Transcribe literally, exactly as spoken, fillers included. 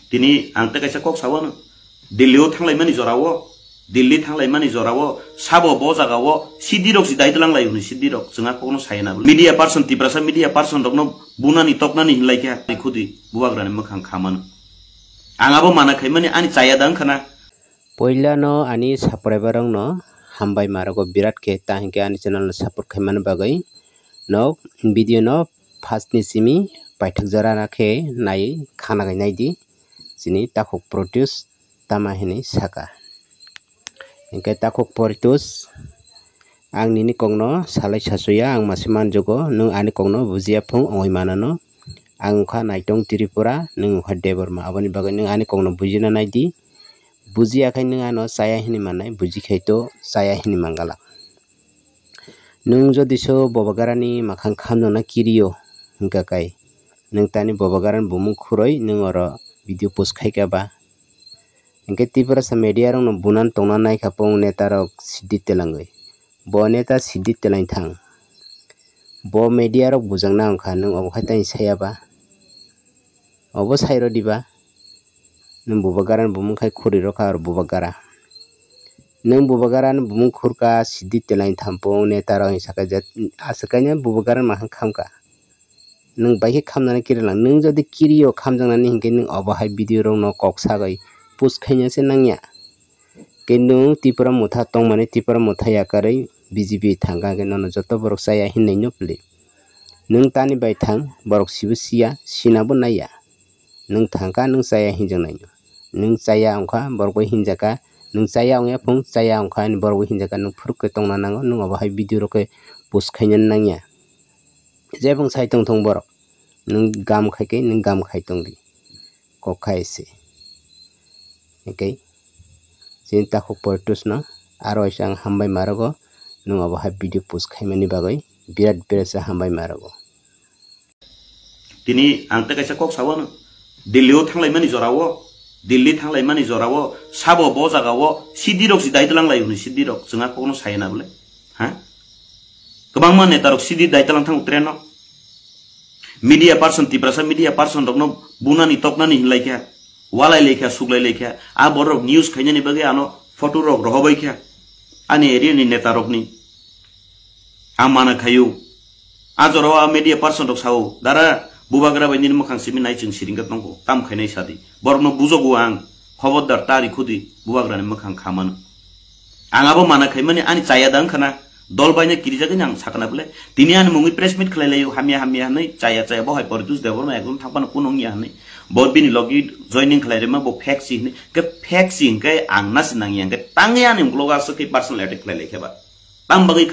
Tini ang tei kaisa kok sawano. Delhi o thanglaimani jorao, Delhi thanglaimani jorao, sabo bo jagao, C D rok si dai tlang lai hwnwi C D rok, chwng a kokno saya na bwle. Media person, Tiprasa media person rokno bunani toknani hinlai kha, khudi bubagrani mwkhang khamano. Ang abo mana khaimani ani chaya da wngkha na. Poilano ani subscriber rokno hambai ma rwgo birat khe, ta hinkhe ani channel no support khaimani bagwi no video no first ni simi paithak jora khe nai khana gai nai di, chini takhuk Protus tama hinwi saka. Hinkhe takhuk Protus, ang nini kokno salai sachuya, ang mase manjugo, nwng ani kokno bujiya phung ongoi manano. Ang wngkha Naitong Tripura, nwng wngkha Debbarma, aboni bagwi nwng ani kokno bujina nai di. Bujiya khai nwng ano chaya hinwi mannai, buji khai to chaya hinwi mangalak. Nwng jodi so bobagarani makhang khamjokna kirio hwnkha kai, nwng tani bobagarani bumung khuroi nwng oro video post khai kha ba? Hinkhe Tiprasa media rokno bunan tongna naikha pung neta rok sidi telangwi. Bo neta sidi telaithang. Bo media rok bujakna wngkha, nwng obo khai tani saya ba? Obo sai rw diba? Nwng bubagara ni bumung khai khuri rw kha, aro bubagara. Nwng bubagara ni bumung khur kha, sidi telai thampung neta rok hinwi sakha je, aswk kainwi bubagara ni makhang kham kha. Nwng bai khe khamnani kirilang. Nwng jodi kirio khamjaknani hinkhe nwng obo hai video rokno kok sagwi post khaina se nangya. Khe nwng Tipra motha tongmani, Tipra motha yakarwi B J P thangkha, khe nono joto borok chaya hinwi nw pli. Nwng tani bai thang, borok sibo siya, sinabo naiya. Nwng thangkha, nwng chaya hinjaknaino. Nwng chaya wngkha, borok bai hinjakha. Nwng chaya wngya phung, chaya wngkha, ani borok bai hinjakha, nwng phuruk khe tongna nango, nwng obo hai video rok khe post khaina nangya. Jebwng sai tongthung borok, nwng gam khai khe, nwng gam khai tongdi. Kok khai se. Hinkhe chini takhuk Protus no aro waisa ang hambai ma rwgo, nwng obo hai video post khaimani bagwi birat birat se hambai ma rwgo. Tini ang tei kaisa kok sawano, Delhi o thanglaimani jorao, Delhi thanglaimani jorao, sabo bo jagao, sidi rok si dai tlang lai hwnwi sidi rok, chwng a kokno saya na bwle? Ha? Kwbangma neta rok sidi dai tlang thango train no. Media person, Tiprasa media person rokno bunani toknani hinlai kha, walai lai kha, suklai lai kha. A borok news khainani bagwi ano photo rok rohobai kha. Ani area ni neta rokni. Ang mana khayu. A jorao a media person rok sao, "Dara, bubagra bai nini mwkhang simi nai chwng siring khe tongkho, tam khainai sadi." Borokno bujogo ang, khobordar ta rikhudi, bubagrani mwkhang kha mano. Ang abo mana khaimani ani chaya da wngkha na, dol baina kirijagwi ang sakna bwle. Tini ani mungwi press meet khlai laio, hamya hamya hwnwi, chaya chaya bo hai Protus Debbarma ekdom thangphano kunu wngya hwnwi. Bo bini logi joining khlai rima bo fake si hwnwi, khe fake si hwnkhe ang nasi nangya hwnkhe tangwi ani uklok aswk khe personal attack khlai lai khe ba. Tam bagwi